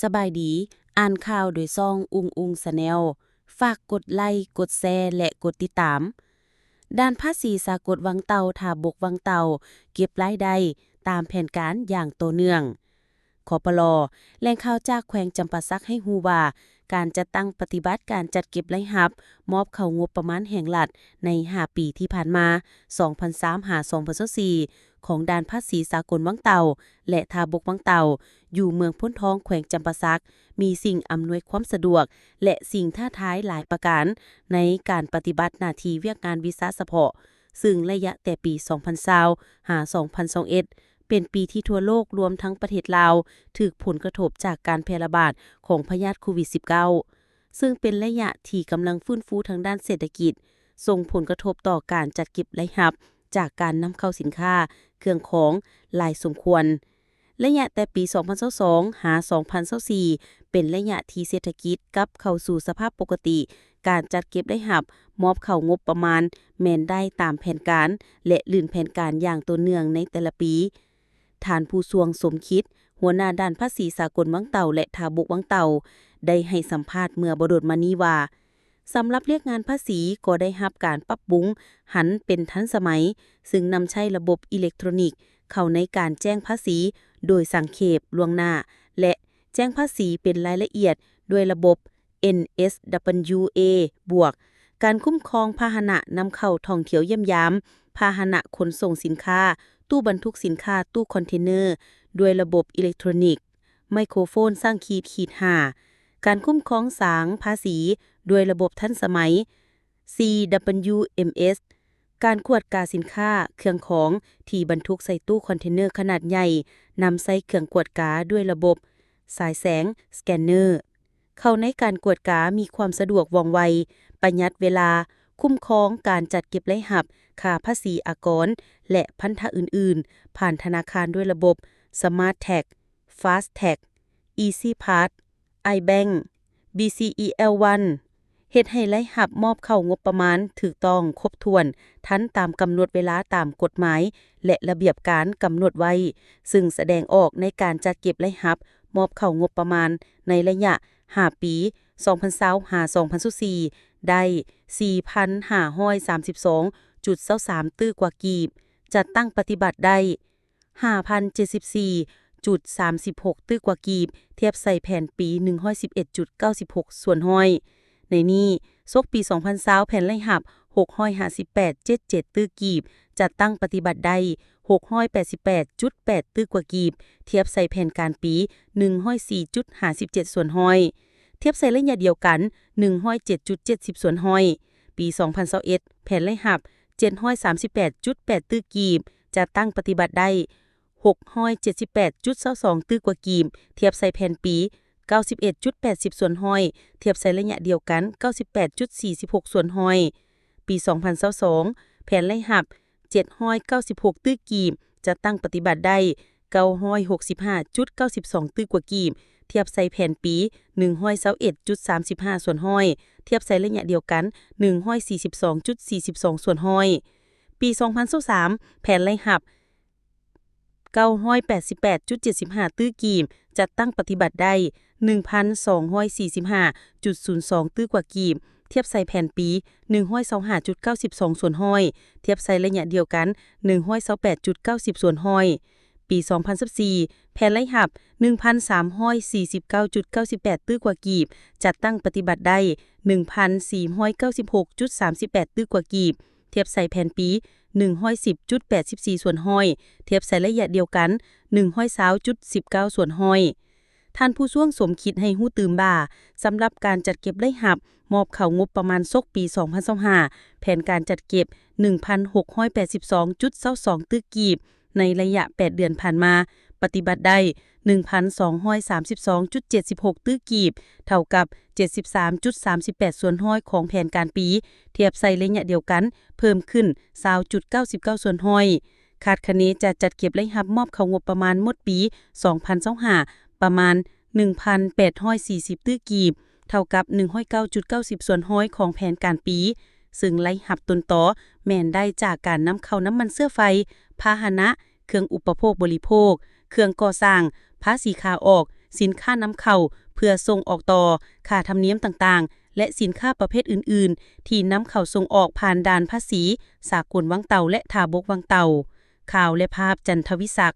ສະບາຍດີ, ອ່ານຂ່າວໂດຍຊ່ອງອຸງອຸງ Channel. ຝາກກົດໄລ, ກົດແຊ ແລະ ກົດຕິດຕາມ. ດ່ານພາສີສາກົນວັງເຕົ່າ ທ່າບົກວັງເຕົ່າ ເກັບລາຍໄດ້ຕາມແຜນການຢ່າງຕໍ່ເນື່ອງ. ຄປລ, ແຫຼ່ງຂ່າວຈາກແຂວງຈຳປາສັກໃຫ້ຮູ້ວ່າ ການຈັດຕັ້ງປະຕິບັດການຈັດເກັບລາຍຮັບມອບເຂົ້າງົບປະມານແຫ່ງລັດໃນຫ້າປີທີ່ຜ່ານມາ ສອງພັນຊາວ ຫາ ສອງພັນຊາວສີ່ ຂອງດ່ານພາສີສາກົນວັງເຕົ່າ ແລະ ທ່າບົກວັງເຕົ່າ ຢູ່ເມືອງໂພນທອງ ແຂວງຈຳປາສັກ ມີສິ່ງອຳນວຍຄວາມສະດວກ ແລະ ສິ່ງທ້າທາຍຫຼາຍປະການໃນການປະຕິບັດໜ້າທີ່ວຽກງານວິຊາສະເພາະ, ເຊິ່ງໄລຍະແຕ່ປີສອງພັນຊາວ ຫາ ສອງພັນຊາວເອັດ ເປັນປີທີ່ທົ່ວໂລກ ລວມທັງປະເທດລາວ ຖືກຜົນກະທົບຈາກການແຜ່ລະບາດຂອງພະຍາດໂຄວິດສິບເກົ້າ ເຊິ່ງເປັນໄລຍະທີ່ກຳລັງຟື້ນຟູທາງດ້ານເສດຖະກິດ, ສົ່ງຜົນກະທົບຕໍ່ການຈັດເກັບລາຍຮັບຈາກການນຳເຂົ້າສິນຄ້າ, ເຄື່ອງຂອງ ຫຼາຍສົມຄວນ. ໄລຍະແຕ່ປີສອງພັນຊາວສອງ ຫາ ສອງພັນຊາວສີ່ ເປັນໄລຍະທີ່ເສດຖະກິດກັບເຂົ້າສູ່ສະພາບປົກກະຕິ, ການຈັດເກັບລາຍຮັບມອບເຂົ້າງົບປະມານແມ່ນໄດ້ຕາມແຜນການ ແລະ ລື່ນແຜນການຢ່າງຕໍ່ເນື່ອງໃນແຕ່ລະປີ. ທ່ານ ພູຊ່ວງ ສົມຄິດ, ຫົວໜ້າດ່ານພາສີສາກົນວັງເຕົ່າ ແລະ ທ່າບົກວັງເຕົ່າ ໄດ້ໃຫ້ສຳພາດເມື່ອບໍ່ດົນມານີ້ວ່າ, ສຳລັບວຽກງານພາສີກໍໄດ້ຮັບການປັບປຸງຫັນເປັນທັນສະໄໝ, ເຊິ່ງນຳໃຊ້ລະບົບອີເລັກໂທຣນິກເຂົ້າໃນການແຈ້ງພາສີໂດຍສັງເຂບລ່ວງໜ້າ ແລະ ແຈ້ງພາສີເປັນລາຍລະອຽດດ້ວຍລະບົບ ເອັນເອສດັບເບິນຢູເອ ບວກ, ການຄຸ້ມຄອງພາຫະນະນຳເຂົ້າທ່ອງທ່ຽວຢ້ຽມຢາມ, ພາຫະນະຂົນສົ່ງສິນຄ້າ, ຕູ້ບັນທຸກສິນຄ້າ, ຕູ້ຄອນເທນເນີ ດ້ວຍລະບົບອີເລັກໂທຣນິກ, ໄມໂຄຣໂຟນສ້າງຂີດ ຂີດຫ້າ, ການຄຸ້ມຄອງສາງພາສີດ້ວຍລະບົບທັນສະໄໝ ຊີດັບເບິນຢູເອັມເອສ, ການກວດກາສິນຄ້າ, ເຄື່ອງຂອງທີ່ບັນທຸກໃສ່ຕູ້ຄອນເທນເນີຂະໜາດໃຫຍ່, ນຳໃຊ້ເຄື່ອງກວດກາດ້ວຍລະບົບສາຍແສງ ສະແກນເນີ ເຂົ້າໃນການກວດກາມີຄວາມສະດວກວ່ອງໄວ, ປະຢັດເວລາ, ຄຸ້ມຄອງການຈັດເກັບລາຍຮັບ, ຄ່າພາສີອາກອນ ແລະ ພັນທະອື່ນໆ ຜ່ານທະນາຄານດ້ວຍລະບົບ ສະມາດແທັກ, ຟາສແທັກ, ອີຊີພາສ, ອາຍແບັງ, ບີຊີອີແອລວັນ ເຮັດໃຫ້ລາຍຮັບມອບເຂົ້າງົບປະມານຖືກຕ້ອງ, ຄົບຖ້ວນ, ທັນຕາມກຳນົດເວລາຕາມກົດໝາຍ ແລະ ລະບຽບການກຳນົດໄວ້, ເຊິ່ງສະແດງອອກໃນການຈັດເກັບລາຍຮັບມອບເຂົ້າງົບປະມານໃນໄລຍະຫ້າປີ ສອງພັນຊາວ ຫາ ສອງພັນຊາວສີ່ ໄດ້ສີ່ພັນຫ້າຮ້ອຍສາມສິບສອງຈຸດຊາວສາມຕື້ກວ່າກີບ, ຈັດຕັ້ງປະຕິບັດໄດ້ ຫ້າພັນເຈັດສິບສີ່ຈຸດສາມສິບຫົກຕື້ກວ່າກີບ, ທຽບໃສ່ແຜນປີ ໜຶ່ງຮ້ອຍສິບເອັດຈຸດເກົ້າສິບຫົກສ່ວນຮ້ອຍ. ໃນນີ້, ສົກປີສອງພັນຊາວ ແຜນລາຍຮັບ ຫົກຮ້ອຍຫ້າສິບແປດຈຸດເຈັດເຈັດຕື້ກີບ, ຈັດຕັ້ງປະຕິບັດໄດ້ ຫົກຮ້ອຍແປດສິບແປດຈຸດແປດຕື້ກວ່າກີບ, ທຽບໃສ່ແຜນການປີ ໜຶ່ງຮ້ອຍສີ່ຈຸດຫ້າສິບເຈັດສ່ວນຮ້ອຍ. ທຽບໃສ່ໄລຍະດຽວກັນ ໜຶ່ງຮ້ອຍເຈັດຈຸດເຈັດສິບສ່ວນຮ້ອຍ. ປີສອງພັນຊາວເອັດ ແຜນລາຍຮັບ ເຈັດຮ້ອຍສາມສິບແປດຈຸດແປດຕື້ກີບ, ຈັດຕັ້ງປະຕິບັດໄດ້ ຫົກຮ້ອຍເຈັດສິບແປດຈຸດຊາວສອງຕື້ກວ່າກີບ, ທຽບໃສ່ແຜນປີ ເກົ້າສິບເອັດຈຸດແປດສິບສ່ວນຮ້ອຍ, ທຽບໃສ່ໄລຍະດຽວກັນ ເກົ້າສິບແປດຈຸດສີ່ສິບຫົກສ່ວນຮ້ອຍ. ປີສອງພັນຊາວສອງ ແຜນລາຍຮັບ ເຈັດຮ້ອຍເກົ້າສິບຫົກຕື້ກີບ, ຈັດຕັ້ງປະຕິບັດໄດ້ ເກົ້າຮ້ອຍຫົກສິບຫ້າຈຸດເກົ້າສິບສອງຕື້ກວ່າກີບ, ທຽບໃສ່ແຜນປີ ໜຶ່ງຮ້ອຍຊາວເອັດຈຸດສາມສິບຫ້າສ່ວນຮ້ອຍ, ທຽບໃສ່ໄລຍະດຽວກັນ ໜຶ່ງຮ້ອຍສີ່ສິບສອງຈຸດສີ່ສິບສອງສ່ວນຮ້ອຍ. ປີສອງພັນຊາວສາມ ແຜນລາຍຮັບ ເກົ້າຮ້ອຍແປດສິບແປດຈຸດເຈັດສິບຫ້າຕື້ກີບ, ຈັດຕັ້ງປະຕິບັດໄດ້ ໜຶ່ງພັນສອງຮ້ອຍສີ່ສິບຫ້າຈຸດສູນສອງຕື້ກວ່າກີບ, ທຽບໃສ່ແຜນປີ ໜຶ່ງຮ້ອຍຊາວຫ້າຈຸດເກົ້າສິບສອງສ່ວນຮ້ອຍ, ທຽບໃສ່ໄລຍະດຽວກັນ ໜຶ່ງຮ້ອຍຊາວແປດຈຸດເກົ້າສິບສ່ວນຮ້ອຍ. ປີສອງພັນຊາວສີ່ ແຜນລາຍຮັບ ໜຶ່ງພັນສາມຮ້ອຍສີ່ສິບເກົ້າຈຸດເກົ້າສິບແປດຕື້ກວ່າກີບ, ຈັດຕັ້ງປະຕິບັດໄດ້ ໜຶ່ງພັນສີ່ຮ້ອຍເກົ້າສິບຫົກຈຸດສາມສິບແປດຕື້ກວ່າກີບ, ທຽບໃສ່ແຜນປີ ໜຶ່ງຮ້ອຍສິບຈຸດແປດສິບສີ່ສ່ວນຮ້ອຍ, ທຽບໃສ່ໄລຍະດຽວກັນ ໜຶ່ງຮ້ອຍຊາວຈຸດສິບເກົ້າສ່ວນຮ້ອຍ. ທ່ານ ພູຊ່ວງ ສົມຄິດ ໃຫ້ຮູ້ຕື່ມວ່າ, ສຳລັບການຈັດເກັບລາຍຮັບມອບເຂົ້າງົບປະມານສົກປີສອງພັນຊາວຫ້າ ແຜນການຈັດເກັບ ໜຶ່ງພັນຫົກຮ້ອຍແປດສິບສອງຈຸດຊາວສອງຕື້ກີບ, ໃນໄລຍະແປດເດືອນຜ່ານມາ ປະຕິບັດໄດ້ ໜຶ່ງພັນສອງຮ້ອຍສາມສິບສອງຈຸດເຈັດສິບຫົກຕື້ກີບ, ເທົ່າກັບ ເຈັດສິບສາມຈຸດສາມສິບແປດສ່ວນຮ້ອຍຂອງແຜນການປີ, ທຽບໃສ່ໄລຍະດຽວກັນ ເພີ່ມຂຶ້ນ ຊາວຈຸດເກົ້າສິບເກົ້າສ່ວນຮ້ອຍ. ຄາດຄະເນຈະຈັດເກັບລາຍຮັບມອບເຂົ້າງົບປະມານໝົດປີສອງພັນຊາວຫ້າ ປະມານ ໜຶ່ງພັນແປດຮ້ອຍສີ່ສິບຕື້ກີບ, ເທົ່າກັບ ໜຶ່ງຮ້ອຍເກົ້າຈຸດເກົ້າສິບສ່ວນຮ້ອຍຂອງແຜນການປີ, ເຊິ່ງລາຍຮັບຕົ້ນຕໍແມ່ນໄດ້ຈາກການນຳເຂົ້ານ້ຳມັນເຊື້ອໄຟ, ພາຫະນະ, ເຄື່ອງອຸປະໂພກບໍລິໂພກ, ເຄື່ອງກໍ່ສ້າງ, ພາສີຂາອອກ, ສິນຄ້ານຳເຂົ້າເພື່ອສົ່ງອອກຕໍ່, ຄ່າທຳນຽມຕ່າງໆ ແລະ ສິນຄ້າປະເພດອື່ນໆ ທີ່ນຳເຂົ້າສົ່ງອອກຜ່ານດ່ານພາສີສາກົນວັງເຕົ່າ ແລະ ທ່າບົກວັງເຕົ່າ. ຂ່າວ ແລະ ພາບ ຈັນທະວິສັກ.